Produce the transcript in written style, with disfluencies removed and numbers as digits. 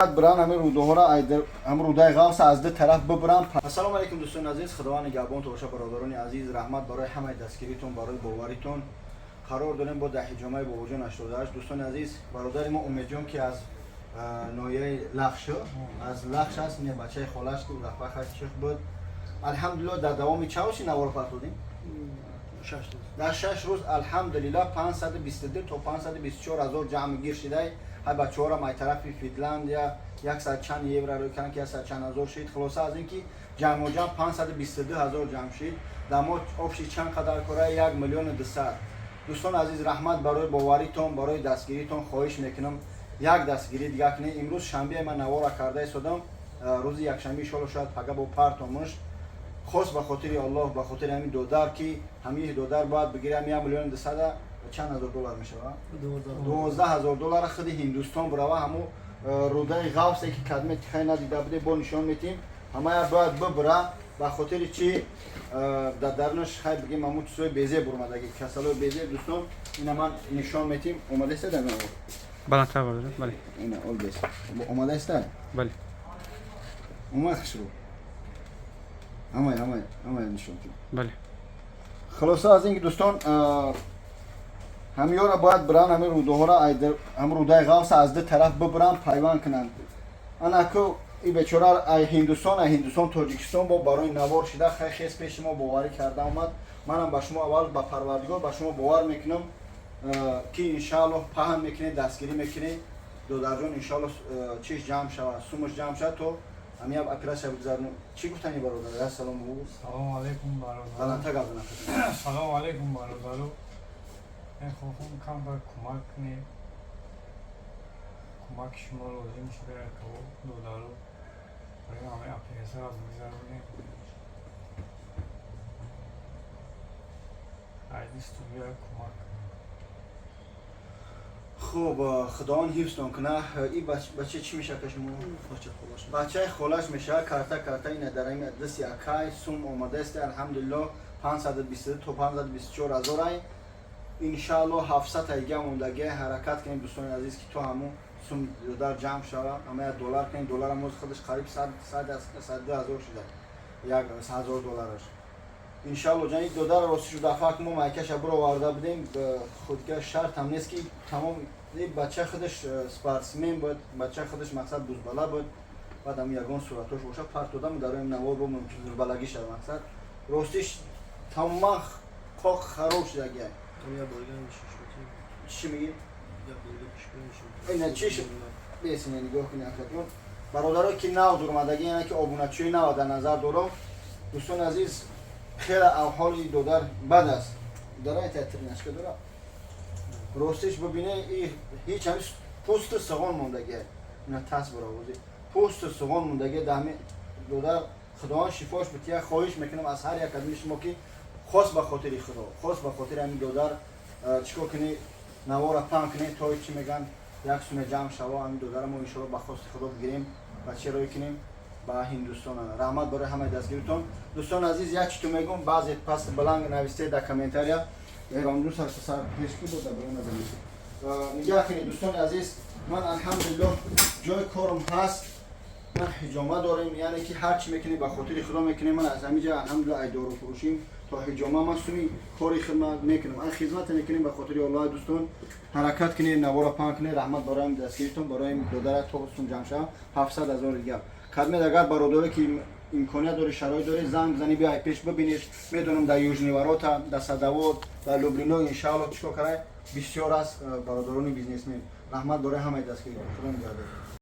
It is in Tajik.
Бран ҳамин рӯдаҳоро, ҳамин рӯдаи ғавса аз ду тараф бибурам. Ассалому алайкум, дӯстони азиз, худованд нигаҳбонтон боша. Бародарони азиз, раҳмат барои ҳамаи дастгиритон, барои боваритон. Қарор дорем бо дар ҳиҷомаи бобоҷон 88. Дӯстони азиз, бародари мо Умедҷон, ки аз ноҳияи Лахш, аз Лахш аст, ин бачаи холаш, ки дафъа чих буд. Алҳамдулилло, дар давоми чанд рӯзи наворо партодем? Дар 6 рӯз, алҳамдулилло, 522 то 524 ҳазор ҷамъ гир шидай. Ҳай бачаҳорам ай тарафи Финляндия яксад чанд евро рӯй карданд, ки яксад чанд ҳазор шид. Хулоса, аз ин ки ҷамъоҷамъ 522 ҳазор ҷамъ шид. Дар мо общий чанд қадар кора? 1 миллиону 200. Дӯстони азиз, раҳмат барои боваритон, барои дастгиритон. Хоҳиш мекунам, як дастгирӣ дига кунед. Имрӯз шанбе ман навора карда истодам, рӯзи якшанбе иншолло шояд пага бо партомуш. Хос ба хотири Аллоҳ, ба хотири ҳамин додар, ки ҳамин додар бояд бигирам 1 миллиону 200-а чанд ҳазор доллар мешавад? 12 ҳазор доллара. Худи Ҳиндустон бурава, ҳамун рӯдаи ғавсе, ки кадме тихай надида буде, бо нишон метим, ҳамая бояд бибура. Ба хотири чи? Дар дарунаш, хай бигем, ҳамун чизои безеб бурмадаги, касалои безеб. Дӯстон, ина ман нишон метим. Омадаиста дар навор? Баландтар бардоред, бале. Ина олбес омадаиста? Бале. Омад хушрӯ, ҳамай, ҳамай, ҳамай нишон тим. Бале. Хулоса, аз ин ки, дӯстон, ҳамиёра бояд биран, ҳамин рӯдаҳоро, ҳамин рӯдаи ғавса аз ду тараф бибуран, пайванд кунанд. Анаку и бечора ай Ҳиндустон, ай Ҳиндустон Тоҷикистон бо барои навор шида, хай хес пеши мо боварӣ карда омад. Манам ба шумо, аввал ба Парвардигор, ба шумо бовар мекунам, ки иншааллоҳ паҳн мекунед, дастгирӣ мекунед. Додарҷон, иншааллоҳ, чиш ҷамъ шавад, сумаш ҷамъ шавад, то ҳамин операция бигзаронем. Чӣ гуфтани, бародар? Ассалому. Салому алейкум, бародаро. Баландтар гап занам. Салому алейкум, бародаро. Мехоҳам камтар кӯмак кунед. Кӯмаки шумо лозим шуда, якаво додаро, барои ҳамаи операцияро бигзаронем. Айди студия кӯмак кунед. Хуб, худованд ҳифзтон куна. И бача чӣ мешава ка шумо? Бачаи холаш мешава. Карта карта ина дар ами дасти акай сум омадааст. Алҳамдулилло, 522 то 524 ҳазор ай. Иншаалло, 700 айга мондагӣ. Ҳаракат кунем, дӯстони азиз, ки то ҳамун сум дар ҷамъ шава. Ама доллар кунем, долларам оз худаш қариб 102 ҳазор шуда, як ҳазор доллараш. Иншалло, ҷани додар, рости шуда, дафъа мо майкаша бироварда будем, худга шартам нест, ки тамом бача худаш спортсмен буд, бача худаш мақсад бузбала буд. Баъд ам ягон суратош боша, парт додам дар навор, бо мумкин бузбалагӣ шава. Мақсад, ростиш, тамоман қоқ хароб шудагия. Чӣ мегӣ? Ина чиш бесине, нигоҳ кунед, акатон. Бародаро, ки нав дурмадагӣ, яъне ки обуначиҳои нав дар назар дорам. Дӯстони азиз, хеле авҳоли додар бад аст. Дара тринашка дора, ростиш, бибине, ҳеҷ ҳами пӯсту суғон мондагия. Ина тас баровози пӯсту суғон мондагия даҳми додар. Худованд шифош бития. Хоҳиш мекунам аз ҳар як адми шумо, ки хос ба хотири Худо, хос ба хотири ҳамин додар, чӣ кор кунӣ? Навора паҳн кунед, то чӣ мегӯянд, як суме ҷамъ шава. Ҳамин додара мо иншоалло ба хости Худо бигирем ва чӣ рӯй кунем ба Ҳиндустон. Раҳмат барои ҳамаи дастгиритон. Дӯстони азиз, як читу мегӯм: баъзе паст баланг нависте дар комментария, эронду сар пешки буда назанед. Нигаҳ кунед, дӯстони азиз, ман, алҳамдулиллоҳ, ҷои корам ҳаст, ман ҳиҷома дорем, яъне ки ҳар чӣ мекунем, ба хотири Худо мекунем. Ман аз ҳамин ҷа, алҳамдулиллоҳ, ай дорофурӯшим то ҳиҷома, ман суми кори хидмат мекунам, ай хизмата мекунем ба хотири Аллоҳ. Дӯстон, ҳаракат кунед, навора паҳн кунед. Раҳмат барои дастгиритон, барои додара, то сум ҷамъ шава 700 ҳазор дига. Кадмед, агар бародаре ки имконият дори, шароит дори, занг бизанӣ, биай пеш бибинед. Медонам, дар Южный ворота, дар Садовод, дар Люблино, иншаалло, чикор карай, бисёр аст бародарони бизнесмен. Раҳмат барои ҳамаи дастгиритон. Худо нигаҳдор.